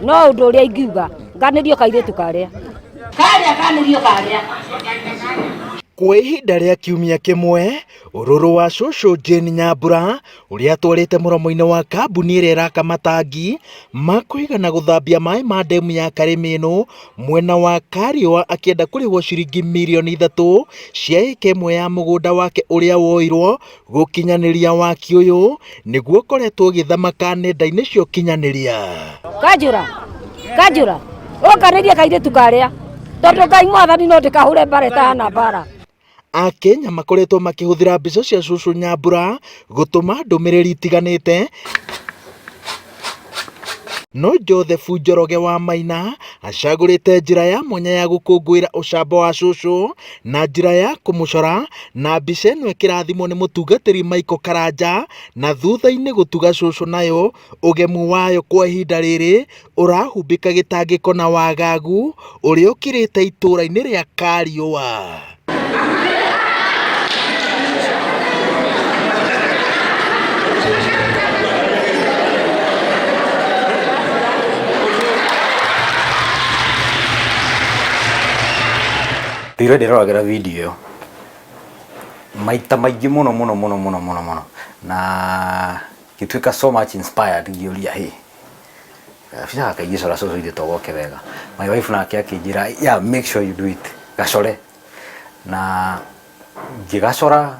No ũndũ ũrĩa ingiuga, nganĩrio kairĩtu karĩa. Karĩa kanĩrio karĩa. Kwa ihinda rĩa kiumia kĩmwe, ũrũrũ wa cũcũ Jane Nyambura ũrĩa atwarĩte mũromo-inĩ wa kambuni ĩrĩa ĩraka matangi ma kũigana gũthambia maĩ ma ndemu ya Karĩmĩnũ mwena wa Kariũa akĩenda kũrĩhwo ciringi mirioni 3 cia ĩka ĩmwe ya mũgũnda wake ũrĩa woirwo gũkinyanĩria waki ũyũ nĩguo ũkoretwo ũgĩthamaka nenda-inĩ cia ũkinyanĩria. Kanjũra, kanjũra, ũnganĩrie kairĩtu karĩa, tondũ Ngai mwathani no ndĩkahũre mbara ĩtahana mbara. Akenya makoretwo makĩhũthĩra mbica cia Cũcũ Nyambura gũtũma ndũmĩrĩri itiganĩte no Joseph Njoroge wa Maina acagũrĩte njĩra ya mwanya ya gũkũngũĩra ũcamba wa cũcũ na njĩra ya kũmũcora na mbica ĩno ĩkĩrathimwo nĩ mũtungatĩri Michael Karanja na thutha-inĩ gũtuga cũcũ nayo ũgemu wayo kwa ihinda rĩrĩ ũrahumbĩka gĩtangĩko na wagagu ũrĩa ũkirĩte itũũra-inĩ rĩa Kariũa. Ndũire ndĩroragĩra video ĩyo maita maingĩ mũno mũno mũno mũno mũno mũno na ngĩtuĩka so much inspired ngĩũria hĩ gabica gaka ingĩcora cũcũ ithe to goke wega. My wife nake akĩnjĩra yeah make sure you do it gacore na ngĩgacora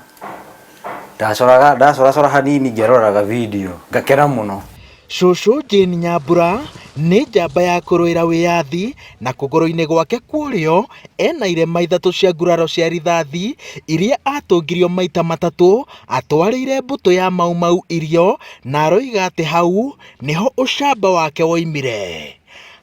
ndacoraga ndacoracora hanini ngĩroraga video ngakena mũno. Cũcũ Jane Nyambura nĩ njamba ya kũrũĩra wĩyathi na kũgũrũ-inĩ gwake kwa ũrĩo ena irema ithatũ cia nguraro cia rithathi iria atũngirio maita matatũ atwarĩire mbũtũ ya Mau Mau irio na aroiga atĩ hau nĩho ũcamba wake woimire.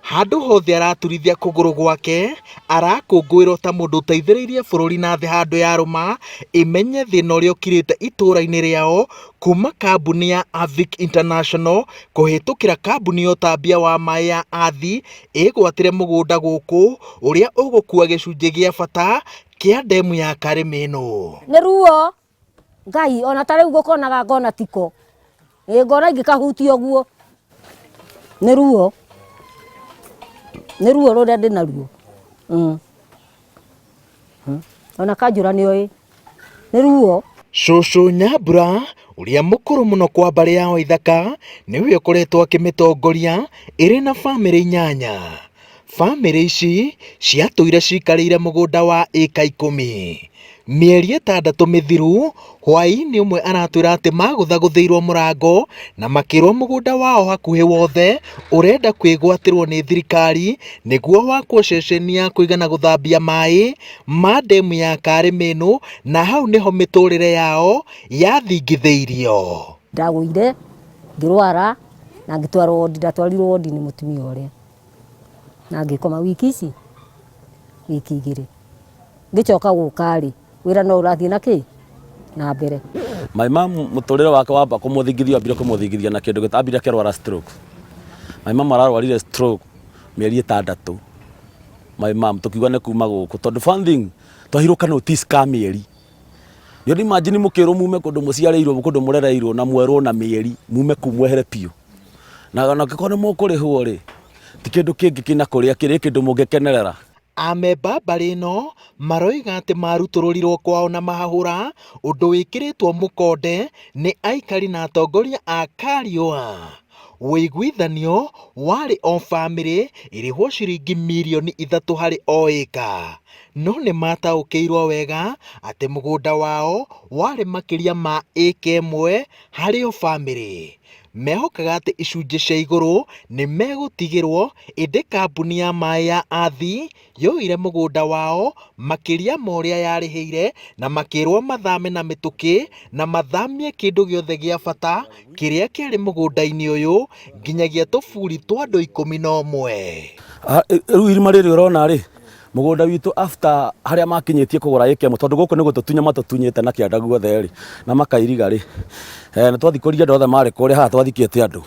Handũ hothe araturithia kũgũrũ gwake, arakũngũĩrwo ta mũndũ ũteithĩrĩirie bũrũri na thĩ handũ yarũma ĩmenye thĩna ũrĩa ũkirĩte itũũra-inĩ rĩao kuma kambuni ya Avic International kũhĩtũkĩra kambuni ya ũtambia wa maĩ ya Athi ĩgwatĩre mũgũnda gũkũ ũrĩa ũgũkua gĩcunjĩ gĩa bata kĩa ndemu ya Karĩmĩnũ. Nĩ ruo Ngai ona ta rĩu ngũkonaga ngona tiko. Ĩ ngona ingĩkahutia ũguo. Nĩ ruo. Nĩ ruo rũrĩa ndĩ naruo. Ona kanjũra nĩ oĩ. Nĩ ruo. Cũcũ Nyambura ũrĩa mũkũrũ mũno kwa mbarĩ ya Waithaka nĩwe ũkoretwo akĩmĩtongoria ĩrĩ na bamĩrĩ inyanya. Bamĩrĩ ici ciatũire cikarĩire mũgũnda wa ĩka ikũmi. Mĩeri ĩtandatũ mĩthiru, hwaĩ-inĩ ũmwe aratwĩra atĩ magũthagũthĩirwo mũrango na makĩrwo mũgũnda wao hakuhĩ wothe ũrenda kwĩgwatĩrwo nĩ thirikari nĩguo wakwo ceceni ya kũigana gũthambia maĩ ma ndemu ya Karĩmĩnũ na hau nĩho mĩtũrĩre yao yathingithĩirio. Ndagũire ngĩrwara na ngĩtwarwo wondi, ndatwarirwo wondi nĩ mũtumia ũrĩa na ngĩkoma wiki ici wiki igĩrĩ. Ngĩcoka gũka rĩ, wĩra no ũrathiĩ na kĩ? Na mbere. My mom mũtũrĩre wake wamba kũmũthingithia ambire kũmũthingithia na kĩndũ gĩta ambire akĩrwara stroke. My mom ararwarire stroke mĩeri ĩtandatũ. My mom tũkiuga nĩ kuma gũkũ tondũ one thing twaheirwo ka notice ka mĩeri. Nĩ ũndũ imagine mũkĩrwo mume kũndũ mũciarĩirwo kũndũ mũrereirwo na mwerwo na mĩeri mume kũu mwehere biũ. Na ona angĩkorwo nĩ mũkũrĩhwo rĩ, ti kĩndũ kĩngĩ kĩna kũrĩa kĩrĩ kĩndũ mũngĩkenerera. Amemba a mbarĩ ĩno maroiga atĩ marutũrũrirwo kwao na mahahũra, ũndũ wĩkĩrĩtwo mũkonde nĩ aikari na atongoria a Kariũa. Ũiguithanio warĩ o bamĩrĩ ĩrĩhwo ciringi mirioni ithatũ harĩ o ĩka. No nĩ mataũkĩirwo wega atĩ mũgũnda wao warĩ makĩria ma ĩka ĩmwe harĩ o bamĩrĩ. Mehokaga atĩ icunjĩ cia igũrũ nĩ megũtigĩrwo ĩndĩ kambuni ya maĩ ya Athi yoire mũgũnda wao makĩria ma ũrĩa yarĩhĩire na makĩrwo mathame na mĩtũkĩ na mathamie kĩndũ gĩothe gĩa bata kĩrĩa kĩarĩ mũgũnda-inĩ ũyũ nginyagia tũburi twa andũ 11. Rĩu irima rĩrĩ ũrona rĩ, mũgũnda witũ after harĩa makinyĩtie kũgũra ĩka ĩmwe tondũ gũkũ nĩ gũtũtunya matũtunyĩte na kĩanda guothe rĩ, na makairiga rĩ, nĩ twathikũrire andũ othe marĩ kũrĩa haha twathikĩte andũ.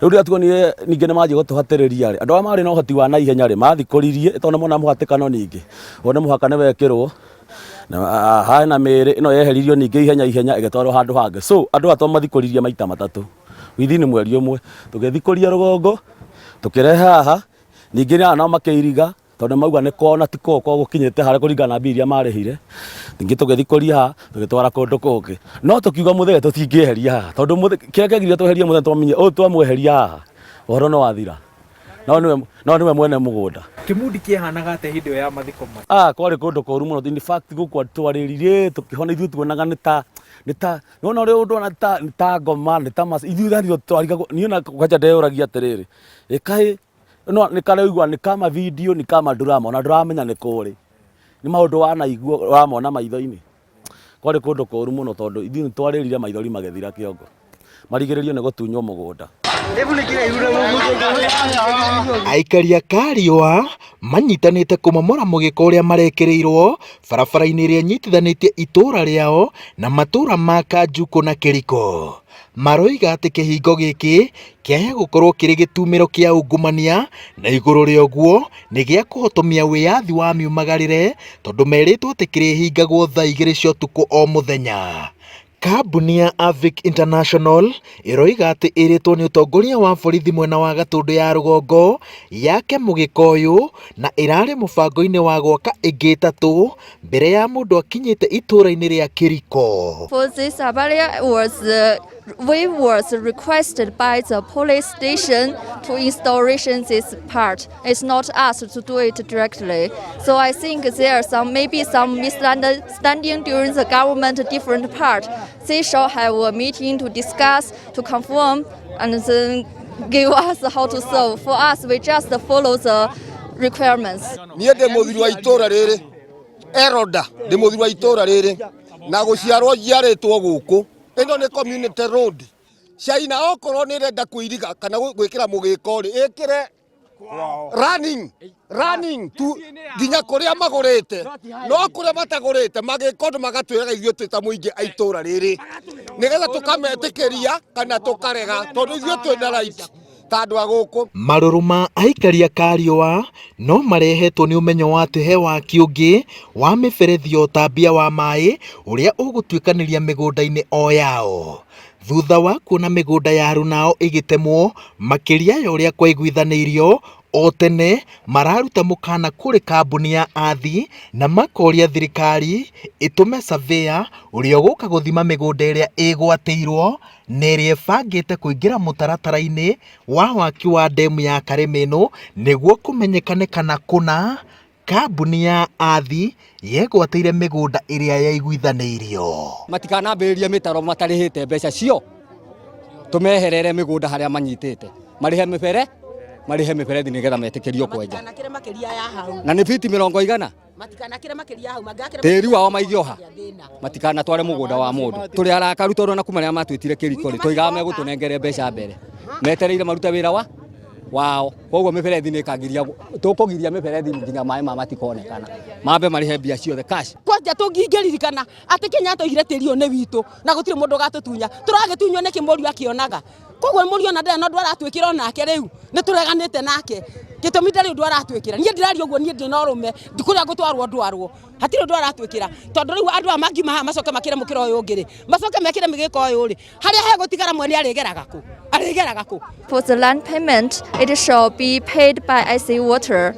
Rĩu rĩrĩa tuonire ningĩ nĩ manjia gũtũhatĩrĩria rĩ, andũ arĩa marĩ na ũhoti wa naihenya rĩ, mathikũririe tondũ nĩ mona mũhatĩkano ningĩ, ũyũ nĩ mũhaka nĩ wekĩrwo, na hena mĩĩrĩ ĩno yeheririo ningĩ ihenya ihenya ĩgĩtwarwo handũ hangĩ. So andũ aya twamathikũririe maita matatũ within mweri ũmwe, tũgĩthikũria rũgongo. Tũkĩrehe haha, ningĩ aya nao makĩiriga tondũ mauga nĩ kwao na ti kwao, kwao gũkinyĩte harĩa kũringana na mbia iria marĩhire. Ningĩ tũgĩthiĩ kũria haha, tũgĩtwara kũndũ kũngĩ. No tũkiuga mũthee tũtingĩeheria haha tondũ kĩrĩa kĩagirire tweherie mũthee twamenyire ũyũ twamweheria haha ũhoro nĩ wathira. No nĩwe no nĩwe mwene mũgũnda. Kĩmundi kĩahanaga atĩa hĩndĩ ĩyo ya mathiko macio? Ah, kwarĩ kũndũ kũru mũno. In fact, gũkũ twarĩrire tũkĩhona ithuĩ tuonaga nĩ ta nĩ ta nĩwona ũrĩa ũndũ ona ta nĩ ta ngoma nĩ ta mac ithuĩ yani twarigagwo niĩ ona kwanja ndeyũragia atĩrĩrĩ ĩ kaĩ no nĩ karaigua nĩ kama video nĩ kama drama ona ndũramenya nĩ kũrĩ nĩ maũndũ wanaigua wamona maitho-inĩ. Kwarĩ kũndũ kũru mũno tondũ ithuĩ nĩ twarĩrire maithori magĩthira kĩongo. Marigĩrĩrio nĩ gũtunywo mũgũnda. Aikari a Kariũa manyitanĩte kũmomora mũgĩko ũrĩa marekĩrĩirwo barabara-inĩ ĩrĩa ĩnyitithanĩtie itũũra rĩao na matũũra ma Kanjukũ na Kĩriko. Maroiga atĩ kĩhingo gĩkĩ kĩaya gũkorwo kĩrĩ gĩtumĩro kĩa ungumania na igũrũ rĩa ũguo nĩ gĩa kũhotomia wĩyathi wa miumagarĩre tondũ merĩtwo atĩ kĩrĩhingagwo thaa 2 cia ũtukũ o mũthenya. Kambuni ya Avic International ĩroiga atĩ ĩrĩtwo nĩ ũtongoria wa borithi mwena wa Gatũndũ ya rũgongo yake mũgĩka ũyũ na ĩrarĩ mũbango-inĩ wa gwaka ĩngĩ ĩtatũ mbere ya mũndũ akinyĩte itũũra-inĩ rĩa Kĩriko. For this area was we was requested by the police station to installation this part. It's not us to do it directly. So I think there are some maybe some misunderstanding during the government different part. They shall have a meeting to discuss, to confirm, and then give us how to solve. For us, we just follow the requirements. Niĩ ndĩ mũthuri wa itũũra rĩrĩ eroda, ndĩ mũthuri wa itũũra rĩrĩ na gũciarwo njiarĩtwo gũkũ. Ĩno nĩ community road. China okorwo nĩ ĩrenda kũiriga kana gwĩkĩra mũgĩko rĩ, ĩkĩre running running tu nginya kũrĩa magũrĩte, no kũrĩa matagũrĩte magĩko andũ magatwĩraga ithuĩ twĩ ta mũingĩ a itũũra rĩrĩ, nĩgetha tũkametĩkĩria kana tũkarega, tondũ ithuĩ twĩna right ta andũ a gũkũ. Marũrũ ma aikari a Kariũa no marehetwo nĩ ũmenyo wa atĩ he waki ũngĩ wa mĩberethi ya ũtambia wa maĩ ũrĩa ũgũtuĩkanĩria mĩgũnda-inĩ o yao. Thutha wa kuona mĩgũnda ya arunao ĩgĩtemwo makĩria ya ũrĩa kwaiguithanĩirio o tene, mararuta mũkana kũrĩ kambuni ya Athi na makoria thirikari ĩtũme surveyor ũrĩa ũgũka gũthima mĩgũnda ĩrĩa ĩgwatĩirwo na ĩrĩa ĩbangĩte kũingĩra mũtaratara-inĩ wa waki wa ndemu ya Karĩmĩnũ nĩguo kũmenyekane kana kũna kambuni ya Athi yegwatĩire mĩgũnda ĩrĩa yaiguithanĩirio. Matikanambĩrĩrie mĩtaro matarĩhĩte mbeca cio, tũmeherere mĩgũnda harĩa manyitĩte, marĩhe mĩbere, marĩhe mĩberethi nĩgetha metĩkĩrio kwenja. Matikanakĩre makĩria ya hau. Na nĩ fiti mĩrongo igana. Matikanakĩre makĩria ya hau, mangĩakĩra Tĩri wao maige oha. makĩria thĩna. Matikanatware mũgũnda wa mũndũ. Tũrĩ arakaru tondũ ona kuma rĩrĩa matwĩtire kĩriko rĩ, tũigaga megũtũnengere mbeca mbere. Metereire marute wĩra wa wao. Koguo mĩberethi nĩ ĩkagiria, tũkũgiria mĩberethi nginya maĩ ma matikonekana. Mambe marĩhe mbia ciothe cash. Kwanja tũngĩririkana atĩ Kenyatta oigire tĩri ũyũ nĩ witũ na gũtirĩ mũndũ ũgatũtunya. Tũragĩtunywo nĩkĩ mũriũ akĩonaga? Koguo mũriũ ona ndarĩ na ũndũ aratwĩkĩra onake rĩu nĩ tũreganĩte nake. Gĩtũmi ndarĩ ũndũ aratwĩkĩra. Niĩ ndĩraria ũguo, niĩ ndĩ na ũrũme, kũrĩa ngũtwarwo ndwarwo. Hatirĩ ũndũ aratwĩkĩra. Tondũ rĩu andũ aya mangiuma haha macoke makĩre mũkĩra ũyũ ũngĩ rĩ, macoke mekĩre mĩgĩko ũyũ rĩ, harĩa hegũtigara mwene arĩgeraga kũ? Arĩgeraga kũ? For the land payment, it shall be paid by IC Water.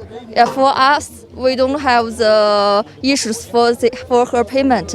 For us, we don't have the issues for her payment.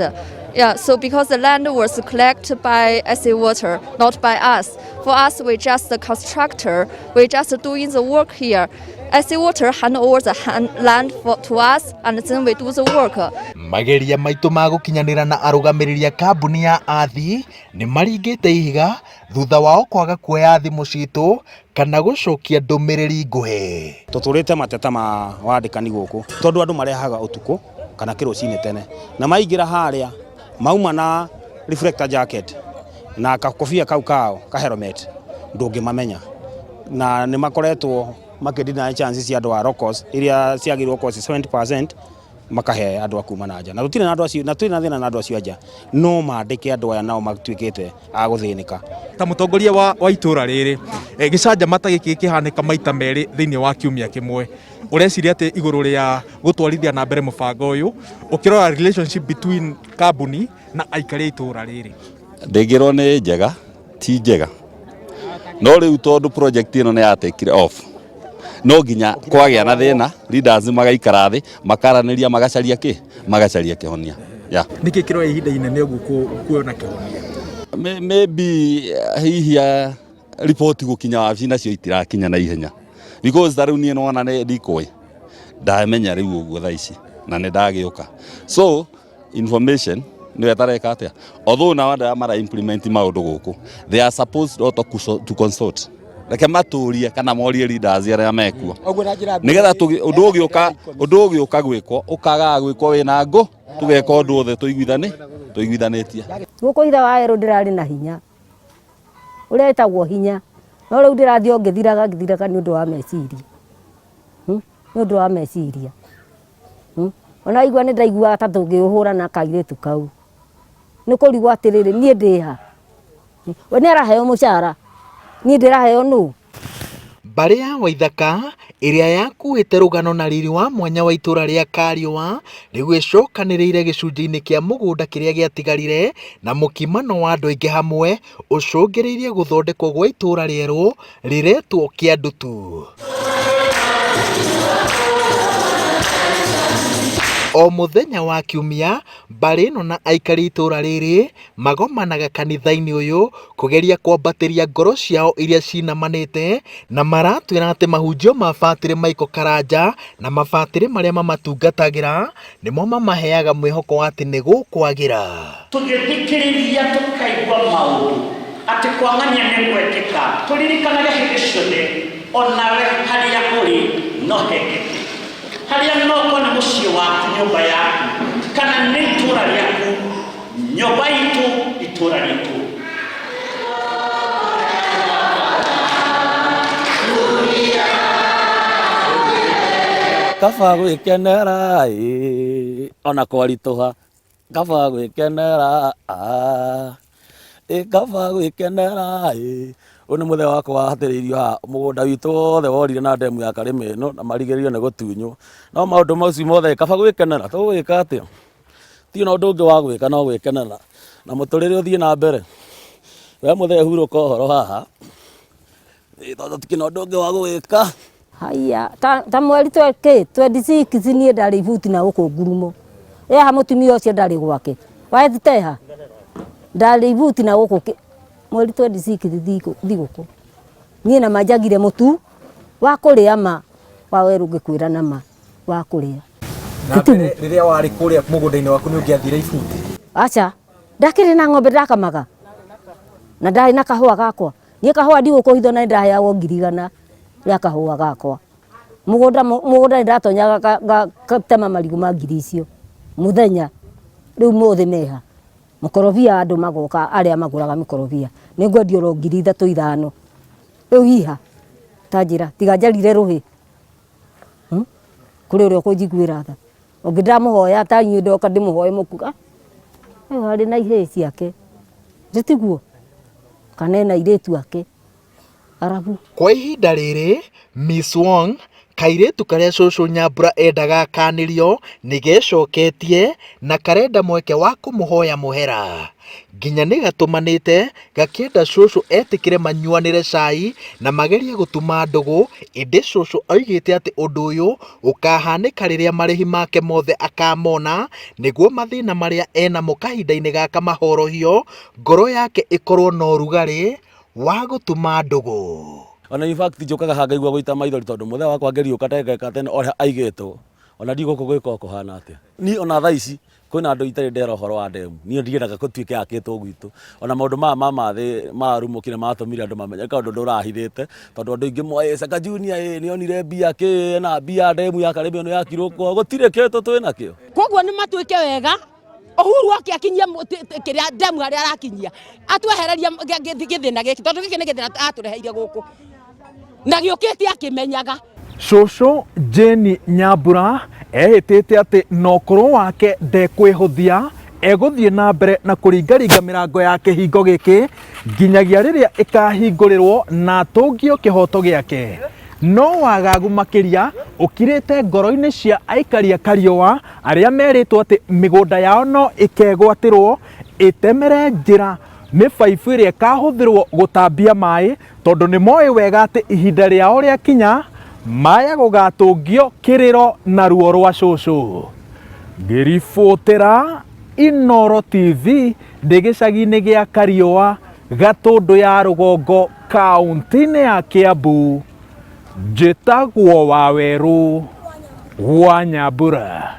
Yeah, so because the land was collected by IC Water, not by us. For us, we just the constructor. We just doing the work here. IC Water hand over the land to us, and then we do the work. Mageria maitũ ma gũkinyanĩra na arũgamĩrĩri a kambuni ya Athi nĩ maringĩte ihiga thutha wao kwaga kuoya thimũ citũ kana gũcokia ndũmĩrĩri nguhĩ. Tũtũrĩte mateta ma wandĩkani gũkũ tondũ andũ marehaga ũtukũ kana kĩrũcinĩ tene na maingĩra harĩa mauma na reflector jacket na kakobia kau kao ka helmet ndũngĩmamenya, na nĩ makoretwo makĩdeny chances cia andũ a locals iria ciagĩrĩirwo gũkorwo ci 70% makahe andũ a kuma na nja, na tũtirĩ na andũ acio, na tũtirĩ na thĩna na andũ acio a nja, no mandĩke andũ aya nao matuĩkĩte a gũthĩnĩka. Ta mũtongoria wa itũra rĩrĩ, gĩcanjama ta gĩkĩ gĩkĩhanĩka maita merĩ thĩinĩ wa kiumia kĩmwe, ũreciria atĩ igũrũ rĩa gũtwarithia na mbere mũbango ũyũ, ũkĩrora relationship between kambuni na aikari a itũra rĩrĩ? Ndĩngĩrwo nĩ njega, ti njega, no rĩu tondũ project ĩno nĩ ya take off, No nginya kwagĩa na thĩna, leaders magaikara thĩ, makaranĩria, magacaria kĩ, magacaria kĩhonia. Yeah. Nĩkĩ kĩroya ihinda inene ũguo kuona kĩhonia? Maybe hihi riboti gũkinya wabici nacio itirakinya na ihenya, because ta rĩu niĩ nĩwona nĩ ndikũĩ ndamenya rĩu ũguo thaa ici na nĩ ndagĩũka, so information nĩyo ĩtareka atĩa. Although nao andũ aya mara implement maũndũ gũkũ, they are supposed also to consult, reke matũrie kana morie leaders arĩa mekuo Ũguo na njĩra nigetha ũndũ ũgĩũka gwĩkwo, ũkagaga gwĩkwo wĩna ngũ, tũgeka ũndũ othe tũiguithanĩtie. Gũkũ ithe wa erũ ndĩrarĩ na hinya ũrĩa ĩtagwo hinya, no rĩu ndĩrathiĩ o ngĩthiraga ngĩthiraga nĩ ũndũ wa meciria. Nĩ ũndũ wa meciria. Ona igua nĩ ndaiguaga ta tũngĩũhũra na kairĩtu kau, nĩ kũrigwo atĩrĩrĩ, niĩ ndĩha we nĩ araheo mũcara, niĩ ndĩraheo nũ? Mbarĩ ya Waithaka ĩrĩa yakuĩte rũgano na riri wa mwanya wa itũra rĩa Kariũa rĩu ĩcokanĩrĩire gĩcunjĩ-inĩ kĩa mũgũnda kĩrĩa gĩatigarire, na mũkimano wa andũ aingĩ hamwe ũcũngĩrĩirie gũthondekwo gwa itũra rĩerũ rĩretwo Kĩandutu. O mũthenya wa Kiumia, mbarĩ ĩno na aikari itũra rĩrĩ magomanaga kanitha-inĩ ũyũ kũgeria kwambatĩria ngoro ciao iria cinamanĩte, na maratwĩra atĩ mahunjio ma Batĩrĩ Michael Karanja na mabatĩrĩ marĩa mamatungatagĩra nĩmo mamaheaga mwĩhoko wa atĩ nĩ gũkwagĩra. Tũngĩthikĩrĩria tũkaigua maũndũ atĩ kwang'ania nĩ gwekĩka, tũririkanage hĩndĩ ciothe onawe harĩa ũrĩ no hekĩke, harĩa no korwo nĩ mũciĩ waku, nyũmba yaku, kana nĩ itũũra rĩaku, nyũmba itũ, itũũra ritũ. Kaba gwĩkenera ĩ ona kwaritũha, kaba gwĩkenera ĩ, kaba gwĩkenera ĩ. Ũyũ nĩ mũthee wakwa wahatĩrĩirio haha, mũgũnda witũ wothe worire na ndemu ya Karĩma ĩno na marigĩrĩrio nĩ gũtunywo. No maũndũ macio mothe, kaba gwĩkenera, tũgũgĩka atĩa? Tirĩ na ũndũ ũngĩ wa gwĩka no gwĩkenera na mũtũrĩre ũthiĩ na mbere. We mũthee hurũka ũhoro haha tondũ tũtikĩrĩ na ũndũ ũngĩ wa gũgĩka. Haiya, ta mweri tweke 26 niĩ ndarĩ ibuti na gũkũ ngurumo. Eha mũtumia ũcio ndarĩ gwake. Waethiteha? Ndarĩ ibuti na gũkũ mweri 26 thigũkũ. Niĩ na manjagire mũtu wa kũrĩa ma wa werũ ngĩkwĩra na ma wa kũrĩa. Na mbere rĩrĩa warĩ kũrĩa mũgũnda-inĩ waku nĩ ũngĩathire ibuti? Aca, ndakĩrĩ na ng'ombe ndakamaga na ndarĩ na kahũa gakwa. Niĩ kahũa ndigũkũhitha na nĩndaheagwo 100,000 rĩa kahũa gakwa. Mũgũnda mũgũnda nĩndatonyaga ngatema marigũ ma ngiri icio mũthenya. Rĩu mũthĩ meha? Mũkorobia andũ magoka arĩa magũraga mĩkorobia nĩngwendia oro 3000 5. Rĩu hiha ta njĩra tiga njarire rũhĩ kũrĩ ũrĩa ũkũnjiguĩra tha. Ũngĩ ndamũhoya ta inyuĩ ndoka ndĩmũhoe mũkuga ũyũ arĩ na ihĩĩ ciake, tiguo? Kana ena airĩtu ake arabu. Kwa ihinda rĩrĩ, Miss Wong, kairĩtu karĩa cũcũ Nyambura endaga akanĩrio nĩ gecoketie na karenda mweke wa kũmũhoya mũhera. Nginya nĩ gatũmanĩte gakĩenda cũcũ etĩkĩre manyuanĩre cai na magerie gũtuma ndũgũ, ĩndĩ cũcũ oigĩte atĩ ũndũ ũyũ ũkahanĩka rĩrĩa marĩhi make mothe akamona nĩguo mathĩna marĩa enamo kahinda-inĩ gaka mahorohio, ngoro yake ĩkorwo na ũrugarĩ wa gũtuma ndũgũ. Ona in fact njũkaga haha ngaigua gũita maithori tondũ mũthee wakwa ngĩriũka ndagĩka tene o aigĩtwo ona ndiũĩ gũkũ gwĩka kũhana atĩa. Niĩ ona thaa ici kwĩna andũ itarĩ ndera ũhoro wa ndemu, niĩ ndiendaga gũtuĩke yakĩtwo gwitũ. Ona maũndũ maya ma mathĩ mararumũkire matũmire andũ mamenye kaũndũ ndũrahithĩte tondũ andũ aingĩ moĩ Saka Junior ĩ nĩonire mbia kĩ ena mbia ndemu ya Karĩma ĩno yakirwo kwao, gũtirĩ kĩndũ twĩnakĩo. Koguo nĩ matuĩke wega Uhuru oke akinyie kĩrĩa ndemu harĩa arakinyia, atwehererie gĩthĩna gĩkĩ tondũ gĩkĩ nĩ gĩthĩna atũreheire gũkũ na gĩũkĩte akĩmenyaga. Cũcũ Jane Nyambura ehĩtĩte atĩ na ũkũrũ wake ndekwĩhũthia, egũthiĩ na mbere na kũringaringa mĩrango ya kĩhingo gĩkĩ nginyagia rĩrĩa ĩkahingũrĩrwo na atũngio kĩhoto gĩake. No wagagu makĩria ũkirĩte ngoro-inĩ cia aikari a Kariũa arĩa merĩtwo atĩ mĩgũnda yao no ĩkegwatĩrwo ĩtemere njĩra mĩbaibũ ĩrĩa ĩkahũthĩrwo gũtambia maĩ tondũ nĩ moĩ wega atĩ ihinda rĩao rĩakinya Maya gũgatũngio kĩrĩro na ruo rwa cũcũ. Ngĩribotera Inooro TV ndĩ gĩcagi-inĩ gĩa Kariũa, Gatũndũ ya Rũgongo, kaũntĩ-inĩ ya Kĩambu, njĩtagwo Wawerũ wa Nyambura.